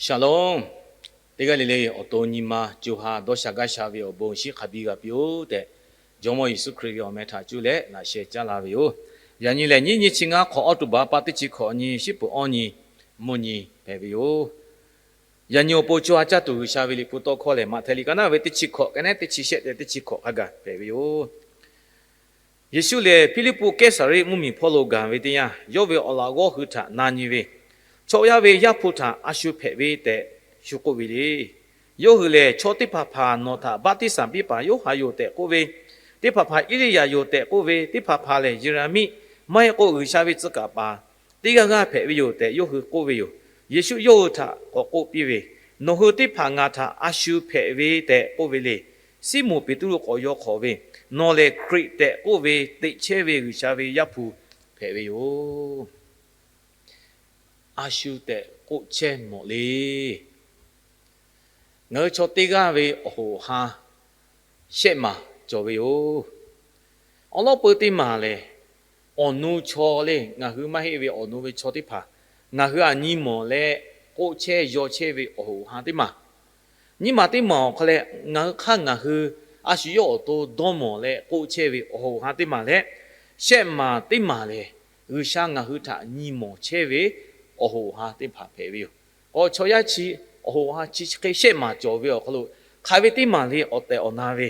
Shalom. Teˇ g'aˇ le le awˬ to nyi ma co ha dawˇ sha gaˇ sha ve awˬ bon shiˉ hk'a biˇ g'a piˇ-oˆ tehꞈ, Jawˇmawˇ Yeˍsuˆ Hkriꞈ ve awˬ meh htaꞈ cuˇ leh laꞈ sheh caˇ la ve yoˬ. Yaꞈ nyi lehˬ, nyiˇ nyi chi ngaˇ hk'awꞈ, October pa teˇ chi hkawꞈ nyi, shiˉ peuˬ awˇ nyi, mvuhˇ nyi hpehꞈ ve yoˬ. Yaꞈ nyi awˬ pon co ha caˇ tuˬ G'uiˬsha ve Liꞈ hpu tawˇ hkawˇ lehˬ, Maꞈhtehˍ liꞈ ka naˉ ve teˇ chi hkawꞈ, ka naˉ teˇ chi shehˆ tehꞈ teˇ chi hkawꞈ hk'a gaˬ hpehꞈ ve yoˬ. Yeˍsuˆ lehˬ, Hpiˇliˇpuˆ Kehˉsaˍriˆ mvuhˇmiˬ hpawˇ lo gaˬ ve teˇ yanˇ, yawˇ ve awˬ laꞈ g'awˇ hui htaꞈ na nyi ve, chaw yaˇ ve Yaˇ hpu htaꞈ a shu hpehꞈ ve tehꞈ shu k'oˆ ve le. Yawˇ hui lehˬ, Chaw teˇ hpaˍ hpaˍ nawˬ htaꞈ baˆtiˆsaˬ piˇ paˍ Yoˇhanˬ yoˬ tehꞈ k'oˆ ve, teˇ hpaˍ hpaˍ Eˇliˇyaꞈ yoˬ tehꞈ k'oˆ ve, teˇ hpaˍ hpaˍ lehˬ Yeˍraˍmiˆ, maˇ heˆ k'o G'uiˬsha ve tcuh kaˍ paˍ teˇ g'aˇ g'aˇ hpehꞈ ve yoˬ tehꞈ yawˇ hui k'oˆ ve yoˬ. Yeˍsuˆ yawˇ hui htaꞈ k'awꞈ k'oˆ piˇ ve, Nawˬ hui teˇ hpaˍ ngaˬ htaꞈ a shu hpehꞈ ve tehꞈ k'oˆ ve le. Siˉmonˍ Peˍtruˆ k'awꞈ yaw hk'awꞈ ve, Nawˬ lehˬ Hkriꞈ tehꞈ k'oˆ ve teꞈ chehˇ ve G'uiˬsha ve Yaˇ hpu hpehꞈ ve yoˬ. A shu tehꞈ k'oˆ chehˇ mawˬ le. Ngaˬ hui chaw teˇ g'aˇ ve awˬ hoꞈ awˬ ha shehˆ maˬ cawˬ ve yoˬ. Awˬ lawˉ peu teˇ maˬ lehˬ, awˬ nu chaw le, ngaˬ hui maˇ heˆ ve awˬ nu ve chaw teˇ hpaˍ, ngaˬ hui aꞈ nyi mawˬ leh k'oˆ chehˇ yaw chehˇ ve awˬ hoꞈ awˬ ha teˇ maˬ. Nyiˇ maˬ teˇ maˬ awˬ hk'aw leh, ngaˬ hui hk'aˇ ngaˬ hui a shu yawˇ awˬ to dawˇ mawˬ leh k'oˆ chehˇ ve awˬ hoꞈ awˬ ha teˇ maˬ leh, shehˆ maˬ teˇ maˬ lehˬ, G'uiˬsha ngaˬ hui htaꞈ nyi mawˬ chehˇ ve awˬ hoꞈ awˬ ha teˇ hpaˍ hpehꞈ ve yoˬ. K'o chaw yaˇ chi awˬ hoꞈ awˬ ha chi hk'e shehˆ maˬ cawˬ ve awˬ hk'aw lo, hk'aˬ ve teˇ maˬ le awˬ tehˬ awˬ na ve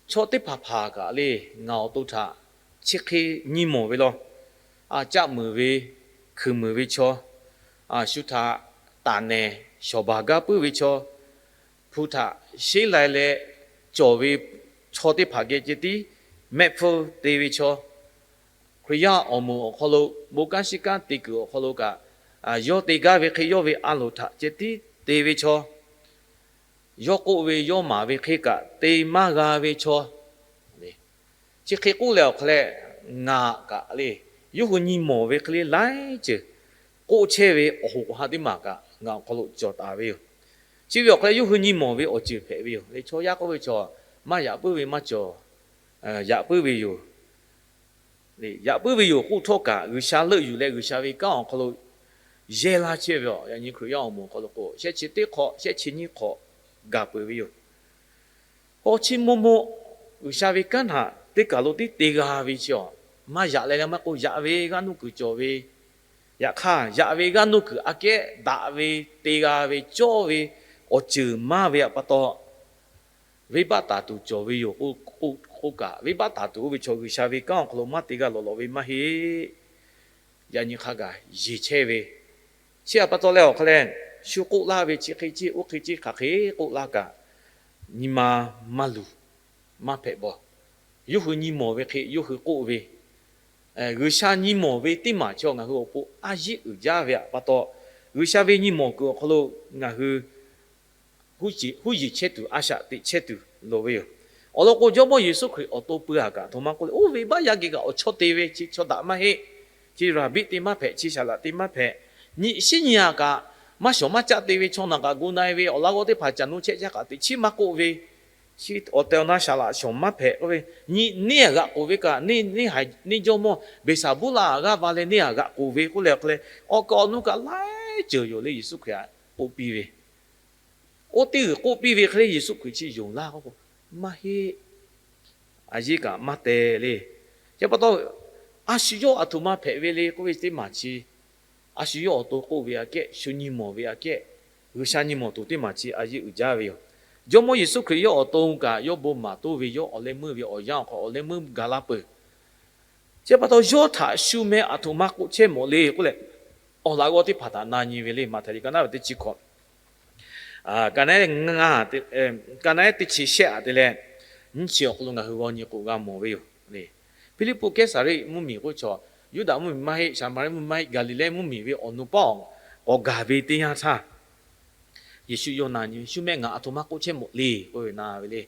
chaw teˇ hpaˍ hpaˍ kaꞈ le, ngaˬ awˬ to htaꞈ chi hk'e nyi mawˬ ve law. A, caˆ muiˬ ve, hkuiˬ muiˬ ve chaw, a, shu htaꞈ taˍ nehˬ shawˍ baˬ gaˇ puiˉ ve chaw, hpu htaꞈ sheˉ lai leh cawˬ ve chaw teˇ hpaˍ geh ceh tiˉ mehˆ hpfuhˇ te ve chaw, Hkriꞈ yaˇ awˬ moˍ awˬ hk'aw lo bon kanˉ shiˉ kanˉ te kuiˬ awˬ hk'aw lo kaꞈ, a, yawˇ te gaˇ ve hk'e yawˇ ve a loˍ htaꞈ ceh tiˉ te ve chaw, yawˇ k'oˆ ve yawˇ maˍ ve hk'e kaꞈ te maˇ g'a ve chaw, chi hk'e k'oˆ leh awˬ hk'aw leh, ngaˬ kaꞈ le, yawˇ hui nyi mawˬ ve hk'e le laiˉ ceuˬ k'oˆ chehˇ ve awˬ hoꞈ awˬ ha teˇ maˬ kaꞈ ngaˬ awˬ hk'aw lo cawˬ taˍ ve yoˬ. Chi ve awˬ hk'aw leh yawˇ hui nyi mawˬ ve awˬ ceuˬ hpehꞈ ve yoˬ le. Chaw yaˇ k'oˆ ve chaw maˇ yaꞈ puiˉ ve maˇ cawˬ, yaꞈ puiˉ ve yoˬ. Yaꞈ puiˉ ve yoˬ k'oˆ htawˇ kaꞈ, G'uiˬsha leuˆ yuˬ leh G'uiˬsha ve kanˉ awˬ hk'aw lo yehˇ laˇ chehˇ ve awˬ, yaꞈ nyi Hkriꞈ yaˇ awˬ moˍ awˬ hk'aw lo k'o, shehˆ chi teˇ hk'awꞈ, shehˆ chi nyiˇ hk'awꞈ gaˬ peuˬ ve yoˬ. K'o chi maw maw G'uiˬsha ve kanˉ htaꞈ teˇ kaˬ lo tiˉ te g'a ve chi awˬ, maˇ yaꞈ leh leh maˇ k'o, yaꞈ ve g'aˇ nuˇ kuiˬ cawˬ ve, yaꞈ hk'aˇ yaꞈ ve g'aˇ nuˇ kuiˬ aꞈ kehˉ daꞈ ve te g'a ve cawˇ ve awˬ ceuˬ maˇ ve pa taw, venˇbaˆ taˍ tuˬ cawˬ ve yoˬ k'oˆ kaꞈ, venˇbaˆ taˍ tuˬ oˇ ve chaw G'uiˬsha ve kanˉ awˬ hk'aw lo maˇ te g'a lawꞈ lawꞈ ve maˇ heˆ. Yaꞈ nyi hk'a gaˬ yeˬ chehˇ ve, chi htaꞈ pa taw leh awˬ hk'aw leh, shu k'oˆ laˇ ve chi hk'e ceˇ oˇ hk'e ceˇ hk'aˬ hk'e k'oˆ laˇ kaꞈ, nyi ma maˇ luˬ, maˇ hpehꞈ bawˬ. Yawˇ hui nyi mawˬ ve hk'e yawˇ hui k'oˆ ve, G'uiˬsha nyi mawˬ ve teˇ maˬ chaw ngaˬ hui awˬ pon a yiˉ uiˍ jaˇ ve pa taw, G'uiˬsha ve nyi mawˬ kuiˬ awˬ hk'aw lo ngaˬ hui huˉ yeˬ chehˇ tuˬ, a shaꞈ teꞈ chehˇ tuˬ loˍ ve yoˬ. Awˬ lawn k'o, Jawˇmawˇ Yeˍsuˆ Hkriꞈ awˬ to pui-a kaꞈ, aˬ htoꞈ ma k'oˆ le, oˇ ve baˆ yaˇ geh kaꞈ awˬ chawˇ te ve, chi chaw daꞈ maˇ heˆ, chi raˍbiˆ te maˇ hpehꞈ, chi saˍlaꞈ te maˇ hpehꞈ, nyi shiˉ nyi-a kaꞈ, maˇ shawˍ maˇ caˆ te ve chaw naˬ kaꞈ gu na-e ve, awˬ laꞈ g'awˇ teˇ hpaˍ caˬ nu chehˇ caˇ kaꞈ teꞈ chiˉ maˇ k'oˆ ve, chi awˬ tehˬ awˬ na saˍlaꞈ shawˍ maˇ hpehꞈ k'oˆ ve, nyi neˇ htaꞈ g'aꞈ k'oˍ ve kaꞈ, neˇ Jawˇmawˇ Beˍsaˍbuˇlaˆ g'aˇ va leh neˇ htaꞈ g'aꞈ k'oˍ ve k'oˆ leh awˬ hk'aw leh, awˬ kaˍ awˬ nu kaꞈ laiˉ ceuˬ yoˬ le. Yeˍsuˆ Hkriꞈ htaꞈ k'oˆ piˇ ve, oˇ teˇ g'uiˬ k'oˆ piˇ ve hk'e le, Yeˍsuˆ Hkriꞈ chi yonˍ laˇ k'oˆ k'o, maˇ heˆ. A yeˇ kaꞈ maˇ te le. Chi pa taw, a shu yawˇ aˬ htoꞈ ma hpehꞈ ve le k'oˆ ve teˇ maˬ chi, a shu yawˇ awˬ to k'oˆ ve aꞈ kehˉ, shu nyi mawˬ ve aꞈ kehˉ, G'uiˬsha nyi mawˬ tuˬ teˇ maˬ chi a yeˇ uiˍ jaˇ ve yoˬ. Jawˇmawˇ Yeˍsuˆ Hkriꞈ yawˇ awˬ to kaꞈ yawˇ bon maˍ toˇ ve, yawˇ awˬ leh meuˇ ve awˬ yanˇ awˬ hk'aw awˬ leh meuˇ gaˬ la peuˬ. Chi pa taw, yawˇ htaꞈ shu meh aˬ htoꞈ ma k'oˆ chehˇ mawˬ le k'oˆ leh, awˬ laꞈ g'awˇ teˇ hpaˍ htaꞈ na nyi ve le. Maꞈhtehˍ liꞈ ka naˉ ve teˇ chi hkawꞈ, ka naˉ teˇ chi shehˆ aꞈ te leh, nyiˇ chi awˬ hk'aw lo ngaˬ hui g'aw nyi k'o g'a mawˬ ve yoˬ. Hpiˇliˇpuˆ Kehˉsaˍriˆ mvuhˇmiˬ k'oˆ chaw, Yuˇdaꞈ mvuhˇmiˬ maˇ heˆ, Saˍmaˍriˆ mvuhˇmiˬ maˇ heˆ, Gaˍliˍlehˇ mvuhˇmiˬ ve awˬ nu paˉ awˬ k'awꞈ gaˬ ve teˇ yanˇ htaˇ, Yeˍsuˆ yawˇ na nyi, shu meh ngaˬ aˬ htoꞈ ma k'oˆ chehˇ mawˬ le k'oˆ ve na ve le.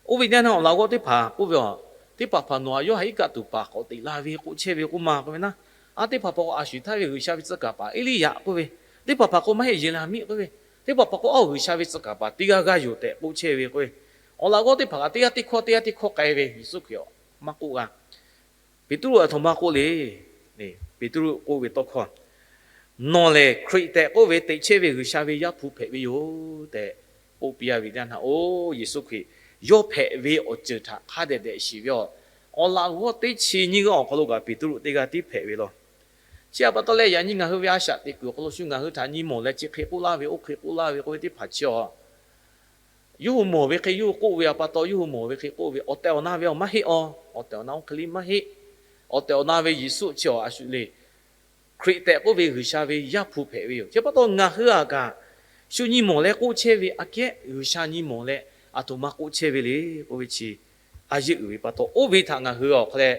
Oˇ ve teˇ yanˇ awˬ laꞈ g'awˇ teˇ hpaˍ k'oˆ ve, teˇ hpaˍ hpaˍ nawˬ aꞈ yawˇ htaꞈ iˉ kaˆ tuˬ paˍ k'awꞈ teꞈ la ve k'oˆ chehˇ ve k'oˆ ma k'oˆ ve naˉ, a teˇ hpaˍ hpaˍ k'o a shuˍ htaˇ ve G'uiˬsha ve tcuh kaˍ paˍ Eˇliˇyaꞈ k'oˆ ve, teˇ hpaˍ hpaˍ k'o maˇ heˆ Yeˍraˍmiˆ k'oˆ ve, teˇ hpaˍ hpaˍ k'o a G'uiˬsha ve tcuh kaˍ paˍ teˇ g'aˇ g'aˇ yoˬ tehꞈ k'oˆ chehˇ ve k'oˆ ve, awˬ laꞈ g'awˇ teˇ hpaˍ kaꞈ teˇ g'aˇ teˇ hkawˇ teˇ g'aˇ teˇ hkawˇ k'ai ve, Yeˍsuˆ Hkriꞈ maˇ k'oˆ g'a. Peˍtruˆ aˬ htoꞈ ma k'oˆ le. Peˍtruˆ k'oˆ ve tawˇ hkawˇ, Nawˬ lehˬ Hkriꞈ tehꞈ k'oˆ ve teꞈ chehˇ ve G'uiˬsha ve Yaˇ hpu hpehꞈ ve yoˬ tehꞈ k'oˆ piˇ a ve teˇ yanˇ htaˇ, oˇ Yeˍsuˆ Hkriꞈ yawˇ hpehꞈ ve awˬ ceuˬ htaꞈ hk'a dehꞈ dehꞈ shiˍ ve yoˬ. Awˬ laꞈ g'awˇ teˇ chi nyiˇ g'aˇ awˬ hk'aw lo kaꞈ Peˍtruˆ teˇ g'aˇ tiˉ hpehꞈ ve law. Chi htaꞈ pa taw leh, yaꞈ nyi ngaˬ hui ve a shaꞈ teꞈ kuiˬ awˬ hk'aw lo shu ngaˬ hui htaꞈ nyi mawˬ leh chi hk'e k'oˆ laˇ ve, oˇ hk'e k'oˆ laˇ ve k'oˆ ve teˇ hpaˍ chi awˬ yawˇ hui mawˬ ve hk'e yawˇ hui k'oˆ ve a pa taw, yawˇ hui mawˬ ve hk'e k'oˆ ve, awˬ tehˬ awˬ na ve awˬ maˇ heˆ aw. Awˬ tehˬ awˬ na oˇ hk'e le maˇ heˆ. Awˬ tehˬ awˬ na ve Yeˍsuˆ chi awˬ a shu le, Hkriꞈ tehꞈ k'oˆ ve G'uiˬsha ve Yaˇ hpu hpehꞈ ve yoˬ. Chi pa taw ngaˬ hui a kaꞈ shu nyi mawˬ leh k'oˆ chehˇ ve aꞈ kehˉ G'uiˬsha nyi mawˬ leh aˬ htoꞈ ma k'oˆ chehˇ ve le k'oˆ ve chi a yeˇ uiˍ ve pa taw, oˇ ve htaꞈ ngaˬ hui awˬ hk'aw leh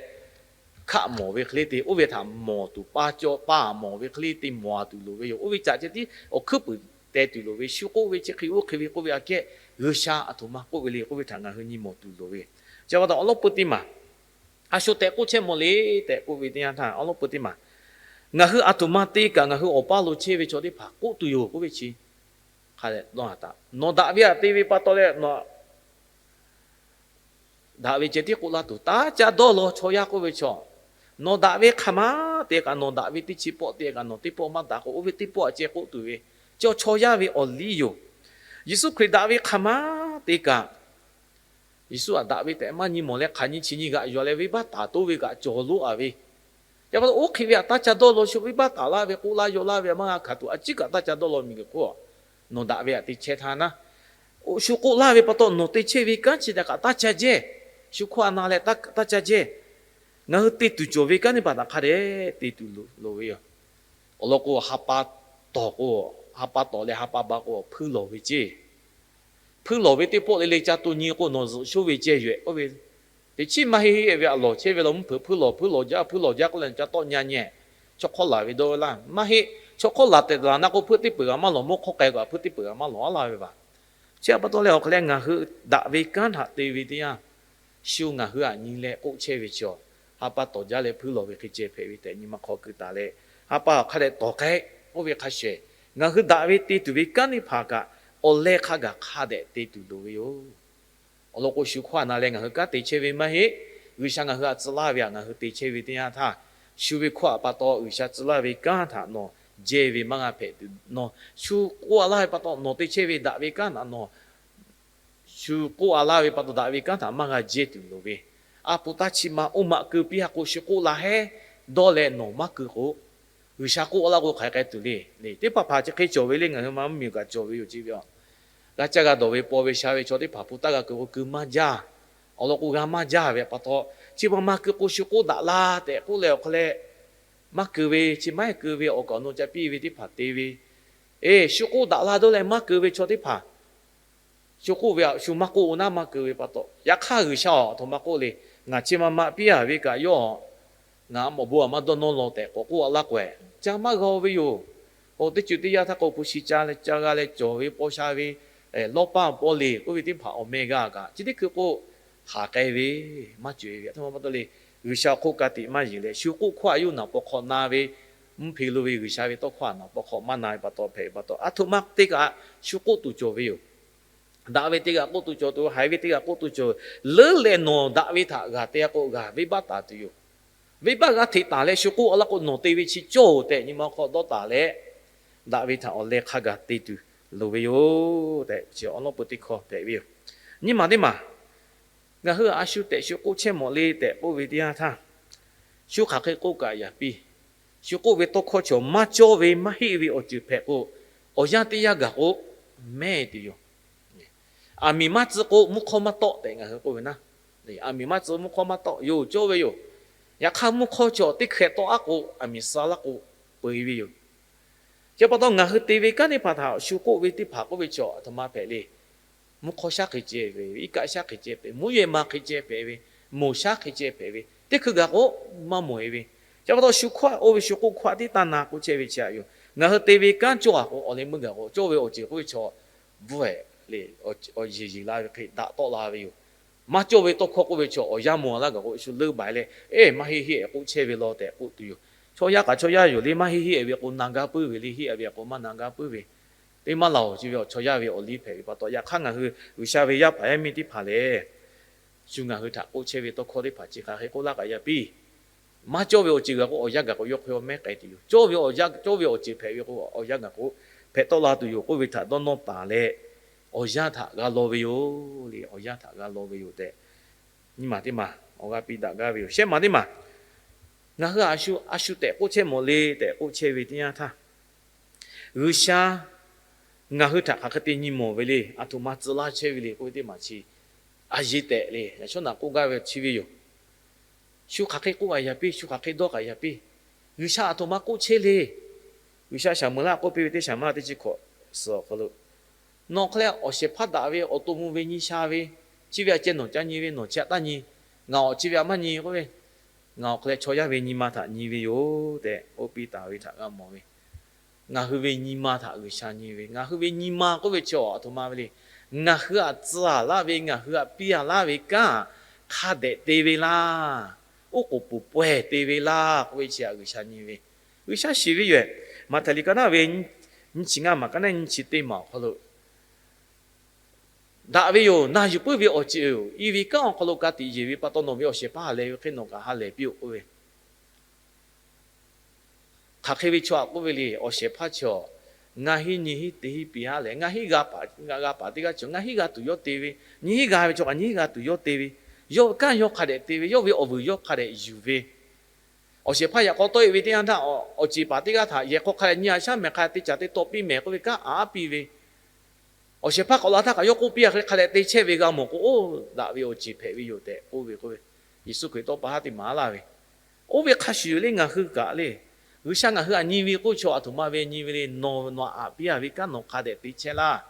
hkaˆ mawˬ ve hk'e le te, oˇ ve htaꞈ mawˬ tuˬ pa cawˇ pa mawˬ ve hk'e le te mawˬ a tuˬ loˍ ve yoˬ. Oˇ ve caꞈ ceh tiˉ awˬ hkuiˉ puiˍ teh tuˬ loˍ ve, shu k'oˆ ve chi hk'e oˇ hk'e ve k'oˆ ve aꞈ kehˉ G'uiˬsha aˬ htoꞈ ma k'oˆ ve le k'oˆ ve htaꞈ ngaˬ hui nyi mawˬ tuˬ loˍ ve. Chi pa taw awˬ lawn peu teˇ maˬ, a shu tehꞈ k'oˆ chehˇ mawˬ le tehꞈ k'oˆ ve teˇ yanˇ htaˇ, awˬ lawn peu teˇ maˬ, ngaˬ hui aˬ htoꞈ ma te kaꞈ ngaˬ hui awˬ paˇ lo chehˇ ve chaw teˇ hpaˍ k'oˆ tuˬ yoˬ k'oˆ ve chi hk'a dehꞈ dawˇ a taꞈ. Nawˬ daꞈ ve aꞈ te ve pa taw leh, daꞈ ve ceh tiˉ k'oˆ laˇ tuˬ, taˇ ca dawˇ law chaw yaˇ k'oˆ ve chaw. Nawˬ daꞈ ve hk'aˬ ma te kaꞈ, nawˬ daꞈ ve teˇ chi pawˆ te kaꞈ nawˬ teˇ pawˆ maˇ daꞈ k'o, oˇ ve teˇ pawˆ aꞈ ceh k'oˆ tuˬ ve, chaw chaw yaˇ ve awˬ liˇ yoˬ. Yeˍsuˆ Hkriꞈ daꞈ ve hk'aˬ ma te kaꞈ, Yeˍsuˆ aꞈ daꞈ ve tehꞈ maˇ nyi mawˬ leh hk'aˬ nyi chi nyi g'aꞈ yuˬ leh venˇbaˆ taˍ toˇ ve kaꞈ cawˬ loˉ a ve. Yaꞈ pa taw oˇ hk'e ve aꞈ taˇ ca dawˇ law, shu venˇbaˆ taˍ laˇ ve k'oˆ laˇ yaw laˇ ve aꞈ maˇ g'a hkanˍ tuˬ, a ciˉ kaꞈ taˇ ca dawˇ law miˬguiˬ hk'oˆ nawˬ daꞈ ve aꞈ te chehˇ htaˇ naˉ, shu k'oˆ laˇ ve pa taw nawˬ te chehˇ ve kanˉ chi htaꞈ kaꞈ taˇ ca jehˇ. Shu hkawˇ a na leh taˇ ca jehˇ. Ngaˬ hui te tuˬ cawˬ ve kanˉ teˇ hpaˍ htaꞈ hk'a dehꞈ te tuˬ loˍ ve yoˬ. Awˬ lawn k'o, ha pa tawˍ k'o, ha pa tawˍ leh ha pa ba k'o hpuiˇ lawˬ ve ceˇ. Hpuiˇ lawˬ ve teˇ pawˆ le le ca to nyi k'o, nawˬ zuhꞈ shoˉ ve ceh yoˬ k'oˆ ve, teꞈ chiˉ maˇ heˆ heˆ ve aꞈ lawˬ chehˇ ve law, mvuhˇ hpeuꞈ hpuiˇ lawˬ, hpuiˇ lawˬ jaˇ, hpuiˇ lawˬ jaˇ k'oˆ leh ca tawˆ nya nyi, chaw hk'awˇ laˬ ve dawˇ ve laˇ. Maˇ heˆ. Chaw hk'awˇ laˬ tehꞈ laˬ na k'o, hpuiˇ teˇ peuˬ g'aꞈ maˇ lawˬ, mawˇ hk'awˇ k'ai k'o hpuiˇ teˇ peuˬ g'aꞈ maˇ lawˬ a laˇ ve vaˬ. Chi pa taw leh awˬ hk'aw leh ngaˬ hui daꞈ ve kanˉ htaꞈ te ve teˇ yanˇ, shu ngaˬ hui aꞈ nyi leh k'oˆ chehˇ ve chaw, ha pa tawˍ jaˇ leh hpuiˇ lawˬ ve hk'e ceh hpehꞈ ve tehꞈ nyi ma hk'aw keu taˍ leh, ha pa awˬ hk'a dehꞈ tawˍ k'ai k'oˆ ve hk'a shuˍ, ngaˬ hui daꞈ ve te tuˬ ve kanˉ teˇ hpaˍ kaꞈ awˬ leh hk'a gaˬ hk'a dehꞈ te tuˬ loˍ ve yoˬ. Awˬ lawn k'o, shu hkawˇ a na leh ngaˬ hui kanˉ te chehˇ ve maˇ heˆ. G'uiˬsha ngaˬ hui aꞈ tcuh laˇ ve aꞈ ngaˬ hui te chehˇ ve teˇ yanˇ htaˇ, shu ve hkawˇ a pa taw G'uiˬsha tcuh laˇ ve kanˉ htaꞈ nawˬ jehˇ ve maˇ g'a hpehꞈ tuˬ, nawˬ shu k'oˆ a laˇ ve pa taw nawˬ te chehˇ ve daꞈ ve kanˉ htaꞈ nawˬ shu k'oˆ a laˇ ve pa taw daꞈ ve kanˉ htaꞈ maˇ g'a jehˇ tuˬ loˍ ve, a pon taˇ chi ma oˇ maꞈ keu piˇ a k'o, shu k'oˆ la heˉ dawˇ leh nawˬ maˇ keu k'o, G'uiˬsha k'oˆ laˇ k'o hk'aˬ hk'e k'ai tuˬ le. Teˇ hpaˍ hpaˍ chi hk'e cawˬ ve le, ngaˬ hui ma mvuhˇmiˬ kaꞈ cawˬ ve yoˬ ceˇ ve a. G'a caˇ g'a dawˬ ve paw ve sha ve chaw teˇ hpaˍ hpu taˇ g'a keu k'o keu maˇ jaˇ. Awˬ lawn k'o, g'a maˇ jaˇ ve pa taw, chi ma ma keu k'o shu k'oˆ daꞈ la tehꞈ k'oˆ leh awˬ hk'aw leh, maˇ keu ve, chi maˇ heˆ keu ve awˬ kaˍ awˬ nu ca piˇ ve teˇ hpaˍ te ve, eˬ, shu k'oˆ daꞈ la dawˇ leh maˇ keu ve chaw teˇ hpaˍ, shu k'oˆ ve aꞈ shu maˇ k'oˆ naˉ maˇ keu ve pa taw, yaꞈ hk'aˇ G'uiˬsha awˬ htoꞈ ma k'oˆ le, ngaˬ chi ma ma piˇ a ve kaꞈ yawˇ ngaˬ awˬ bon aꞈ maˇ dawˇ nawˇ law tehꞈ k'awꞈ k'oˆ a laˇ k'o, ca maˇ g'a ve yoˬ. Oˬ, teˇ ceuˬ teˇ yanˇ htaˇ k'o, hpu shi ca leh ca g'a leh cawˬ ve paw sha ve lawˇ paˇ paw le k'oˆ ve teˇ hpaˍ awˬ meh g'a kaꞈ, chi teˇ hkui k'o, haˍ k'ai ve, maˇ cawˬ e ve aꞈ htoꞈ ma pa taw le. G'uiˬsha awˬ hk'oˆ ka tiꞈ maˇ yeˬ leh, shu k'oˆ hkawˇ a yawˇ naˬ paw hk'awꞈ na ve, mvuhˇ hpe lo ve G'uiˬsha ve tawˇ hkawˇ a naˬ paw hk'awꞈ maˇ na ve pa taw hpehꞈ ve pa taw, aˬ htoꞈ ma teˇ kaꞈ shu k'oˆ tuˬ cawˬ ve yoˬ. Daꞈ ve teˇ g'aˇ k'oˆ tuˬ cawˬ tuˬ, haiˬ ve teˇ g'aˇ k'oˆ tuˬ cawˬ. Leuˉ leh nawˬ daꞈ ve htaꞈ g'a te k'o, g'a venˇbaˆ taˍ tuˬ yoˬ. Venˇbaˆ g'a hteꞈ taˍ leh shu k'oˆ a laˇ k'o, nawˬ te ve chi cawˇ-oˬ tehꞈ nyi ma hk'aw dawˇ taˍ leh, daꞈ ve htaꞈ awˬ leh hk'a gaˬ te tuˬ loˍ ve yoˬ tehꞈ, chi awˬ lawn peu teˇ hkawˇ hpehꞈ ve yoˬ. Nyi maˬ teˇ maˬ, ngaˬ hui a shu tehꞈ shu k'oˆ chehˇ mawˬ le tehꞈ k'oˆ ve teˇ yanˇ htaˇ, shu hk'aˬ hk'e k'oˆ kaꞈ yaꞈ piˇ. Shu k'oˆ ve tawˇ hkawˇ chaw maˇ cawˇ ve maˇ heˆ ve awˬ ceuˬ hpehꞈ k'o, awˬ yanˇ teˇ yanˇ gaˬ k'o, mehˇ tuˬ yoˬ. Aˬ miˍ maˇ tcuh k'o mvuhˇ hk'awˇ maˇ tawˆ tehꞈ ngaˬ hui k'oˆ ve naˉ. Aˬ miˍ maˇ tcuh mvuhˇ hk'awˇ maˇ tawˆ yoˬ, cawˇ ve yoˬ. Yaꞈ hk'aˇ mvuhˇ hk'awˇ chaw teˇ hkeh tawˆ aˉ k'o, aˬ miˍ suh laˇ k'o, peu e ve yoˬ. Chi pa taw ngaˬ hui te ve kanˉ teˇ hpaˍ htaꞈ shu k'oˆ ve teˇ hpaˍ k'oˆ ve chaw aˬ htoꞈ ma hpehꞈ le. Mvuhˇ hk'awˇ shaˉ hk'e ceh hpehꞈ ve, iˉ kaˆ shaˉ hk'e ceh hpehꞈ, mvuhˇ yehˬ ma hk'e ceh hpehꞈ ve, moˬ shaˉ hk'e ceh hpehꞈ ve, teˇ hkui gaˬ k'o maˇ mawˬ e ve. Chi pa taw shu hkawˇ oˇ ve shu k'oˆ hkawˇ tiˉ taˇ na k'oˆ chehˇ ve chi aꞈ yoˬ. Ngaˬ hui te ve kanˉ cawˇ a k'o, awˬ leh meuˇ gaˬ k'o, cawˇ ve awˬ ceuˬ k'oˆ ve chaw bvuhˆ e le, awˬ yeˬ yeˬ la ve hk'e daꞈ tawˆ la ve yoˬ. Maˇ cawˇ ve tawˇ hkawˇ k'oˆ ve chaw awˬ yanˇ mawˬ laˇ gaˬ k'o, shu leuˉ baiˍ leh, eˬ, maˇ heˆ heˆ k'oˆ chehˇ ve law tehꞈ k'oˆ tuˬ yoˬ. Chaw yaˇ kaꞈ chaw yaˇ yoˬ le, maˇ heˆ heˆ ve k'o na gaˇ puiˉ ve le, heˆ ve k'o maˇ na gaˇ puiˉ ve. Teˇ maˇ laˬ-oˬ, chi ve awˬ chaw yaˇ ve awˬ liˇ hpehꞈ ve pa taw, yaꞈ hk'aˇ ngaˬ hui G'uiˬsha ve yaˇ paˍ yaˇ miˇ teˇ hpaˍ lehˬ, shu ngaˬ hui htaꞈ k'oˆ chehˇ ve tawˇ hkawˇ teˇ hpaˍ chi hk'aˬ hk'e k'oˆ laˇ kaꞈ yaꞈ piˇ. Maˇ cawˇ ve awˬ ceuˬ g'a k'o, awˬ yanˇ gaˬ k'o yawˇ hk'aw yawˇ mehˉ k'ai tuˬ yoˬ. Cawˇ ve awˬ yanˇ, cawˇ ve awˬ ceuˬ hpehꞈ ve k'o, awˬ yanˇ gaˬ k'o hpehꞈ tawˆ la tuˬ yoˬ k'oˆ ve htaꞈ dawˇ nawˇ taˍ leh, awˬ yanˇ htaꞈ g'a law ve yoˬ le. Awˬ yanˇ htaꞈ g'a law ve yoˬ tehꞈ, nyiˇ maˬ teˇ maˬ awˬ g'aˇ piˇ daꞈ gaˇ ve yoˬ. Shehˆ maˬ teˇ maˬ, ngaˬ hui a shu, a shu tehꞈ k'oˆ chehˇ mawˬ le tehꞈ k'oˆ chehˇ ve teˇ yanˇ htaˇ, G'uiˬsha ngaˬ hui htaꞈ hk'aˬ hk'e te nyi mawˬ ve le, aˬ htoꞈ ma tcuh laˇ chehˇ ve le k'oˆ ve teˇ maˬ chi a yeˇ tehꞈ le, yaꞈ shawˉ naꞈ k'oˆ gaˇ ve chi ve yoˬ. Shu hk'aˬ hk'e k'oˆ kaꞈ yaꞈ piˇ, shu hk'aˬ hk'e dawˇ kaꞈ yaꞈ piˇ, G'uiˬsha aˬ htoꞈ ma k'oˆ chehˇ le. G'uiˬsha Saˍmoˍeˍlaˆ k'oˆ piˇ ve teˇ Saˍmoˍeˍlaˆ teˇ chi hkawꞈ suhˍ awˬ hk'aw lo, nawˬ hk'e leh awˬ shehˍ hpaˇ daꞈ ve awˬ to mvuh ve nyi sha ve, chi ve aꞈ ceh nawˬ ca nyi ve, nawˬ chi aꞈ taˇ nyi, ngaˬ awˬ chi ve aꞈ maˇ nyi k'oˆ ve, ngaˬ awˬ hk'e leh chaw yaˇ ve nyi ma htaꞈ nyi ve yoˬ tehꞈ k'oˆ piˇ taˍ ve htaꞈ g'a mawˬ ve. Ngaˬ hui ve nyi ma htaꞈ G'uiˬsha nyi ve. Ngaˬ hui ve nyi ma k'oˆ ve chi aˬ htoꞈ ma ve le. Ngaˬ hui aꞈ tcuh aˬ laˇ ve, ngaˬ hui aꞈ piˇ aˬ laˇ ve kanˉ hk'a dehꞈ te ve laˇ. Oˉ k'oˍ pfuhˍ pawehˇ te ve laˇ k'oˆ ve chi aꞈ G'uiˬsha nyi ve. G'uiˬsha shiˍ ve yoˬ. Maꞈhtehˍ liꞈ ka naˉ ve nyiˇ chi ngaˇ maˬ, ka naˉ nyiˇ chi teˇ maˬ awˬ hk'aw lo, daꞈ ve yoˬ, na yuˬ puiˉ ve awˬ ceuˬ yoˬ. I ve kanˉ awˬ hk'aw lo ka tiꞈ yeˬ ve pa taw nawˬ ve awˬ shehˍ hpaˇ ha lehˬ ve hk'e nawˬ kaꞈ ha lehˬ piˇ-oˆ k'oˆ ve. Hk'aˬ hk'e ve chaw aꞈ k'oˆ ve le, awˬ shehˍ hpaˇ chi aˬ, ngaˬ heˆ nyi heˆ te heˆ piˇ haˉ lehˬ, ngaˬ heˆ g'a paˍ, g'a paˍ teˇ g'aˇ chi ngaˬ heˆ g'a tuˬ yawˇ te ve, nyi heˆ g'a ve chaw kaꞈ nyi heˆ g'a tuˬ yawˇ te ve, yawˇ ve kanˉ yawˇ hk'a dehꞈ te ve, yawˇ ve awˬ vuiˬ yawˇ hk'a dehꞈ yuˬ ve, awˬ shehˍ hpaˇ yaꞈ k'aw tawˆ e ve teˇ yanˇ htaˇ, awˬ ceˬ paˍ teˇ g'aˇ htaꞈ yehˬ hk'aw hk'a dehꞈ nyi a shaˉ mehˍ hk'a te caˍ te tawˆ piˇ mehˍ k'oˆ ve kanˉ aꞈ aˉ piˇ ve, awˬ shehˍ hpaˇ k'awꞈ la htaˇ kaꞈ yawˇ k'oˆ piˇ a hk'e hk'a dehꞈ te chehˇ ve g'a mawˬ k'o, oˇ daꞈ ve awˬ ceˬ hpehꞈ ve yoˬ tehꞈ k'oˆ ve k'oˆ ve, Yeˍsuˆ Hkriꞈ tawˇ pa haˉ te maˍ laˇ ve. Oˇ ve hk'a shuˍ yoˬ le ngaˬ hui kaꞈ le. G'uiˬsha ngaˬ hui aꞈ nyi ve k'oˆ chaw aˬ htoꞈ ma ve nyi ve le, nawˬ nawˬ aꞈ piˇ a ve kanˉ nawˬ hk'a dehꞈ te chehˇ laˇ.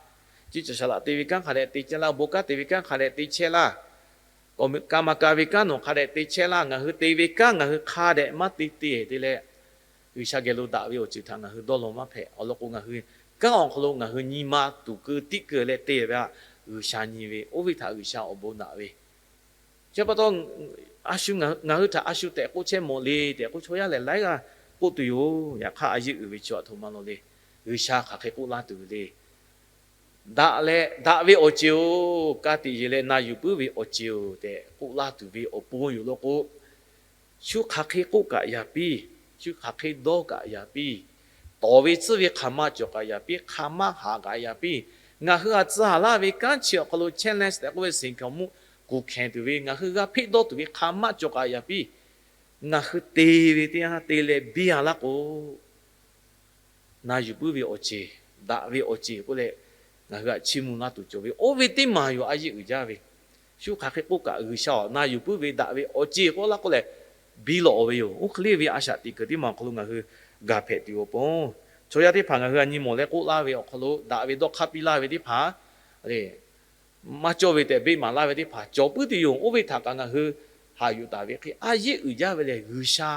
Chi cawˬ shaˍ laꞈ te ve kanˉ hk'a dehꞈ te chehˇ laˇ, bon kanˉ te ve kanˉ hk'a dehꞈ te chehˇ laˇ. Kaꞈ ma ka ve kanˉ nawˬ hk'a dehꞈ te chehˇ laˇ. Ngaˬ hui te ve kanˉ ngaˬ hui hk'a dehꞈ maˇ te te te leh, G'uiˬsha geh lo daꞈ ve awˬ ceuˬ htaꞈ ngaˬ hui dawˇ law maˇ hpehꞈ. Awˬ lawn k'o, ngaˬ hui kanˉ awˬ hk'aw lo ngaˬ hui nyi ma tuˬ keu tiˆ keu leh te ve aꞈ, G'uiˬsha nyi ve, oˇ ve htaꞈ G'uiˬsha awˬ bon daꞈ ve. Chi pa taw, a shu, ngaˬ hui htaꞈ a shu tehꞈ k'oˆ chehˇ mawˬ le tehꞈ k'oˆ, chaw yaˇ lehˬ laiˉ g'aˇ k'oˆ tuˬ yoˬ. Yaꞈ hk'aˇ, a yeˇ uiˍ ve chi aˬ htoꞈ ma law le. G'uiˬsha hk'aˬ hk'e k'oˆ laˇ tuˬ ve le. Daꞈ leh, daꞈ ve awˬ ceˬ-oˬ, ka tiꞈ yeˬ leh na yuˬ puiˉ ve awˬ ceˬ-oˬ tehꞈ k'oˆ laˇ tuˬ ve awˬ pon yoˬ law k'o, shu hk'aˬ hk'e k'oˆ kaꞈ yaꞈ piˇ, shu hk'aˬ hk'e dawˇ kaꞈ yaꞈ piˇ, tawˍ ve tcuhˇ ve hk'aˬ ma cawˬ kaꞈ yaꞈ piˇ, hk'aˬ ma haꞈ kaꞈ yaꞈ piˇ, ngaˬ hui aꞈ tcuh aˬ laˇ ve kanˉ chi awˬ hk'aw lo challenge tehꞈ k'oˆ ve, seˍ hkaoˍ monˇ kuˬ hkehˍ tuˬ ve, ngaˬ hui g'a hpeˆ dawˇ tuˬ ve hk'aˬ ma cawˬ kaꞈ yaꞈ piˇ, ngaˬ hui te ve teˇ yanˇ te leh biˇ a laˇ k'o, na yuˬ puiˉ ve awˬ ceˬ, daꞈ ve awˬ ceˬ k'oˆ leh, ngaˬ hui aꞈ chiˇ mvuh laˇ tuˬ cawˬ ve, oˇ ve teˇ maˬ yoˬ. A yeˇ uiˍ jaˇ ve, shu hk'aˬ hk'e k'oˆ kaꞈ G'uiˬsha aˬ, na yuˬ puiˉ ve daꞈ ve awˬ ceˬ k'oˆ laˇ k'oˆ leh, biˇ lawꞈ ve yoˬ. Oˇ hk'e le ve a shaꞈ teꞈ kuiˬ teˇ maˬ awˬ hk'aw lo ngaˬ hui gaˬ hpehꞈ tuˬ awˬ pon, chaw yaˇ teˇ hpaˍ ngaˬ hui aꞈ nyi mawˬ leh k'oˆ laˇ ve awˬ hk'aw lo daꞈ ve dawˇ hk'aˇ piˇ laˇ ve teˇ hpaˍ maˇ cawˇ ve tehꞈ beˆ maˍ laˇ ve teˇ hpaˍ cawˬ puiˉ tuˬ yoˬ. Oˇ ve htaꞈ kaꞈ ngaˬ hui haꞈ yuˬ taˍ ve hk'e, a yeˇ uiˍ jaˇ ve lehˬ, G'uiˬsha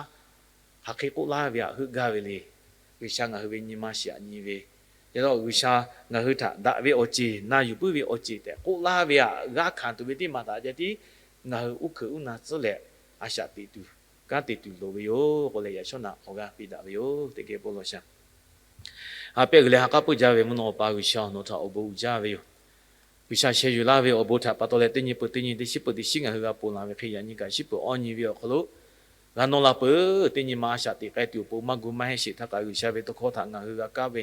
hk'aˬ hk'e k'oˆ laˇ ve aꞈ heuˆ gaˇ ve le. G'uiˬsha ngaˬ hui ve nyi ma shiˍ aꞈ nyi ve, yaꞈ hk'aˇ G'uiˬsha ngaˬ hui htaꞈ daꞈ ve awˬ ceˬ, na yuˬ puiˉ ve awˬ ceˬ tehꞈ k'oˆ laˇ ve aꞈ g'aˇ hkanˍ tuˬ ve teˇ maˬ htaꞈ ceh tiˉ ngaˬ hui uˉ hkeuꞈ uˉ na tcuhˉ leh, a shaꞈ teꞈ tuˬ, kanˉ te tuˬ loˍ ve yoˬ k'oˆ leh, yaꞈ shawˉ naꞈ awˬ g'aˇ piˇ daꞈ ve yoˬ. Teˇ geh bon lawˬ shaˍ. Ha pehˆ g'uiˬ leh ha k'aˉ puiˉ jaˇ ve mvuhˇ naw awˬ pa G'uiˬsha, nawˬ htaꞈ awˬ bon uiˍ jaˇ ve yoˬ. G'uiˬsha sheh yuˬ laˇ ve awˬ bon htaꞈ pa taw leh, teˇ nyi peuˬ teˇ nyi, teˇ shiˉ peuˬ teˇ shiˉ ngaˬ hui g'a ponˬ laˬ ve hk'e, yaꞈ nyi kaꞈ shiˉ peuˬ awˇ nyi ve awˬ hk'aw lo g'a nawˇ la peuˬ. Teˇ nyi ma a shaꞈ teꞈ k'ai tuˬ awˬ pon maˇ gu maˇ heˆ sheˍ htaˇ kaꞈ, G'uiˬsha ve tawˇ hkawˇ htaꞈ ngaˬ hui g'a kaˇ ve,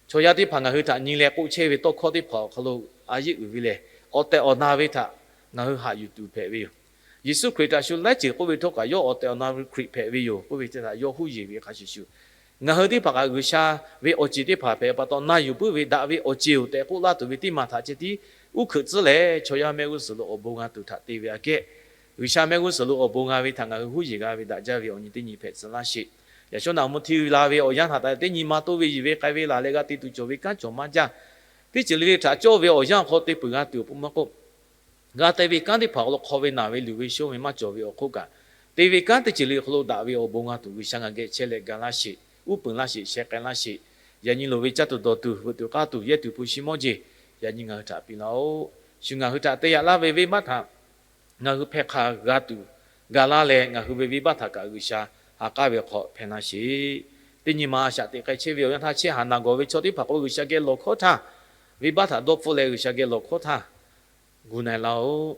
chaw yaˇ teˇ hpaˍ ngaˬ hui htaꞈ nyi leh k'oˆ chehˇ ve tawˇ hkawˇ teˇ hpaˍ awˬ hk'aw lo a yeˇ uiˍ ve lehˬ, awˬ tehˬ awˬ na ve htaꞈ ngaˬ hui haꞈ yuˬ tuˬ hpehꞈ ve yoˬ. Yeˍsuˆ Hkriꞈ htaꞈ shu laiˉ ceuˬ k'oˆ ve htawˇ kaꞈ, yawˇ awˬ tehˬ awˬ na ve Hkriꞈ hpehꞈ ve yoˬ k'oˆ ve teˇ htaꞈ yawˇ huˉ yeˬ ve hk'a shuˍ shuˍ, ngaˬ hui teˇ hpaˍ kaꞈ G'uiˬsha ve awˬ ceˬ teˇ hpaˍ hpehꞈ pa taw, na yuˬ puiˉ ve daꞈ ve awˬ ceˬ-oˬ tehꞈ k'oˆ laˇ tuˬ ve teˇ maˬ htaꞈ ceh tiˉ uˉ hkeuꞈ tcuhˉ leh, chaw yaˇ mehˆ g'uˇ suhˍ lo awˬ bon g'a tuˬ htaꞈ te ve aꞈ kehˉ, G'uiˬsha mehˆ g'uˇ suhˍ lo awˬ bon g'a ve htaꞈ ngaˬ hui huˉ yeˬ g'a ve daꞈ jaˇ ve awˬ nyi teˇ nyi hpehꞈ tcuh laˇ sheˍ. Yaꞈ shawˉ naꞈ mvuhˇ hteˇ ve la ve awˬ yanˇ htaꞈ taˍ teˇ nyi ma toˇ ve yiˬ ve k'ai ve laˬ leh g'a te tuˬ cawˬ ve kanˉ cawˬ maˇ jaˇ. Teˇ ceuˬ le le htaꞈ cawˇ ve awˬ yanˇ awˬ hk'aw te peuˬ g'a tuˬ awˬ pon maˇ k'oˆ, g'a te ve kanˉ teˇ hpaˍ awˬ hk'aw lo hk'aw ve naˬ ve luˬ ve shonˇ ve maˇ cawˬ ve awˬ hk'oˆ kaꞈ, te ve kanˉ teˇ ceuˬ le awˬ hk'aw lo daꞈ ve awˬ bon g'a tuˬ G'uiˬsha ngaˬ geh chehˇ leh ga laˇ sheˍ, uˉ peunˍ laˇ sheˍ, sheh k'ai laˇ sheˍ. Yaꞈ nyi loˍ ve caˇ tuˬ dawˬ tuˬ, veuꞈ tuˬ k'aˇ tuˬ, yehˇ tuˬ hpu shi mawˇ jeˬ, yaꞈ nyi ngaˬ hui htaꞈ piˇ laˇ-oˆ. Shu ngaˬ hui htaꞈ te yaꞈ laˇ ve venˇbaˆ htaꞈ ngaˬ hui hpeh hk'a g'a tuˬ, ga laˇ leh ngaˬ hui ve venˇbaˆ htaꞈ kaꞈ G'uiˬsha ha k'aˉ ve hk'aw hpehˇ laˇ sheˍ. Teˇ nyi ma a shaꞈ teꞈ k'ai chehˇ ve awˬ yanˇ htaˇ chehˇ haˍ naˬ gawˬ ve chaw teˇ hpaˍ k'o G'uiˬsha geh lawˬ hkawˉ htaˇ, venˇbaˆ htaꞈ dawˇ hpfuhˆ leh G'uiˬsha geh lawˬ hkawˉ htaˇ gu na-e laˇ-oˆ.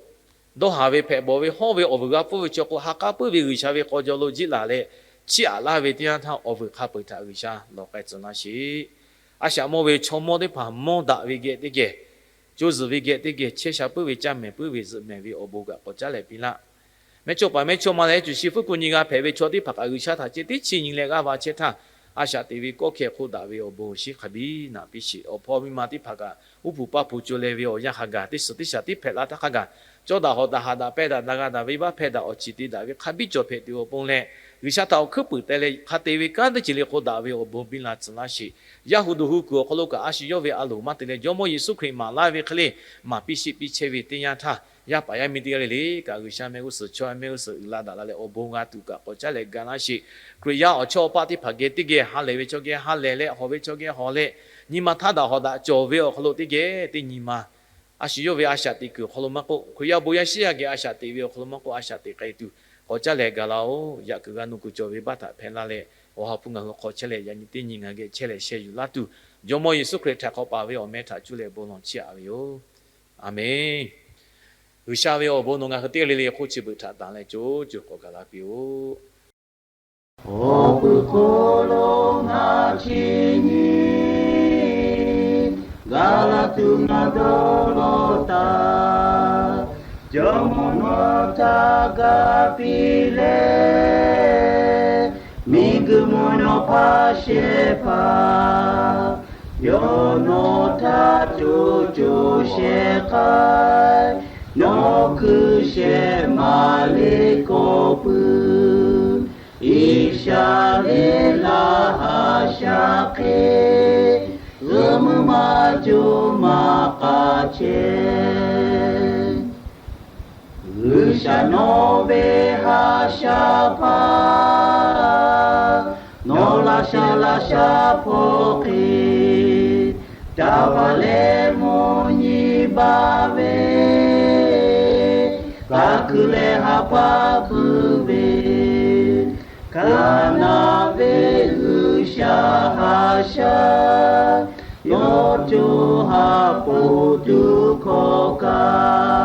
dawˇ haˍ ve hpehꞈ bawˬ ve hawˉ ve awˬ vuiˬ g'a pfuhˇ ve chaw k'o, ha k'aˉ puiˉ ve G'uiˬsha ve k'aw jaw lo jiˆ laˬ leh, chiˇ aꞈ laˇ ve teˇ yanˇ htaˇ awˬ vuiˬ hk'a peu-eˬ htaꞈ G'uiˬsha lawˬ k'ai tcuh laˇ sheˍ. A shaꞈ mawˇ ve chaw mawˇ teˇ hpaˍ mawˇ daꞈ ve geh teˇ geh, co zuhˬ ve geh teˇ geh, chehˇ sha puiˉ ve, caˇ mehˍ puiˉ ve, zuhꞈ mehˍ ve awˬ bon kaꞈ k'awꞈ caˉ leh piˇ laˇ. Mehˇchawˇ paˍ mehˇchawˇma leh cuˬ shi fuˉ ku nyi g'a hpehꞈ ve chaw teˇ hpaˍ kaꞈ G'uiˬsha htaꞈ ceh tiˉ chiˇ nyi leh g'aˇ va chehˇ htaˇ, a shaꞈ teꞈ ve kawˆ hkeh hk'oˆ daꞈ ve awˬ bon shinˉ hk'a biˇ naꞈ piˇ sheˍ. Awˬ hpawˇ miˇ ma teˇ hpaˍ kaꞈ uˉ peunˍ paˇ peunˍ co leh ve awˬ yanˇ hk'a gaˬ, teˇ suhˍ teˇ shaˍ tiˉ hpehꞈ la htaˇ hk'a gaˬ, cawˇ daꞈ hawˍ daꞈ haꞈ daꞈ pehˇ daꞈ na g'a daꞈ venˇbaˆ hpehˇ daꞈ awˬ ciˍ te daꞈ ve hk'a biˇ cawˬ hpehꞈ tuˬ awˬ pon leh, G'uiˬsha htaꞈ awˬ hkuiˉ puiˍ teh leh hk'a te ve kanˉ teˇ ceuˬ le k'o daꞈ ve awˬ bon biˇ la tcuh laˇ sheˍ. Yaˇ hu duˬ hu kuiˬ awˬ hk'aw lo kaꞈ a shu yawˇ ve a loˍ maˇ te leh Jawˇmawˇ Yeˍsuˆ Hkriꞈ maˍ laˇ ve hk'e le maˍ piˇ sheˆ piˇ chehˇ ve teˇ yanˇ htaˇ, yaˇ paˍ yaˇ miˇ teˇ g'aˇ le le kaꞈ G'uiˬsha mehˆ g'uˇ suhˍ chaw mehˆ g'uˇ suhˍ uiˍ la daꞈ la leh awˬ bon g'a tuˬ kaꞈ k'awꞈ caˉ leh ga laˇ sheˍ. Hkriꞈ yaˇ awˬ chawˇ awˬ paˆ teˇ hpaˍ geh teˇ geh ha lehˬ ve chaw geh ha lehˬ leh, hawˍ ve chaw geh hawˍ leh, nyi ma htaˇ daꞈ hawˍ daꞈ cawˬ ve awˬ hk'aw lo teˇ geh teˇ nyi ma a shu yawˇ ve a shaꞈ teꞈ kuiˬ awˬ hk'aw lo maˇ k'oˆ, Hkriꞈ yaˇ bon yaˇ shiˉ yaˇ geh a shaꞈ teꞈ ve awˬ hk'aw lo maˇ k'oˆ, a shaꞈ teꞈ k'ai tuˬ k'awꞈ caˉ leh ga laˇ-oˬ. Yaꞈ kuiˬ g'a nu kuiˬ cawˬ ve baˆ htaꞈ hpehˇ laˇ leh, Awˬ ha hpu ngaˬ hui hk'aw chehˇ leh yaꞈ nyi teˇ nyi ngaˬ geh chehˇ leh sheh yuˬ laˇ tuˬ, Jawˇmawˇ Yeˍsuˆ Hkriꞈ htaꞈ hk'awꞈ paˍ ve awˬ meh htaꞈ cuˇ leh bon lawˬ chiˇ aꞈ ve yoˬ. A menˍ. G'uiˬsha ve awˬ bon nawˬ ngaˬ hui teˇ g'aˇ le le hk'oˆ chi beuꞈ htaꞈ tanˬ leh co co k'awꞈ gaˬ la piˇ-oˆ. Awˬ pui hk'oˆ lo ngaˬ chi nyi, gaˬ la tuˬ ngaˬ dawˇ law taˍ. Jawˇmawˇ nawˬ htaꞈ ga piˇ leh, miˬguiˬ mvuhˇ naw hpaˇ shehˍ hpaˇ, yawˇ nawˬ htaꞈ co co shehˍ k'ai, nawˬ hkui shehˍ maˍ le k'awꞈ pui. Iˉsaˍreˍlaˆ haꞈ shaˉ hk'e, g'uiˬ mvuhˇ maˇ co maˇ k'a chehˇ. G'uiˬsha nawˬ ve haꞈ shaˉ hpaˇ, nawˬ laꞈ sha laꞈ sha hpawˇ hk'e, caˇ baˬ leh mvuhˇ nyi baˬ ve, kaˬ hkui leh ha pa hkui ve, kaꞈ naˬ ve G'uiˬsha haꞈ shaˉ, yawˇ co ha poˬ tuˬ hkawˇ kaꞈ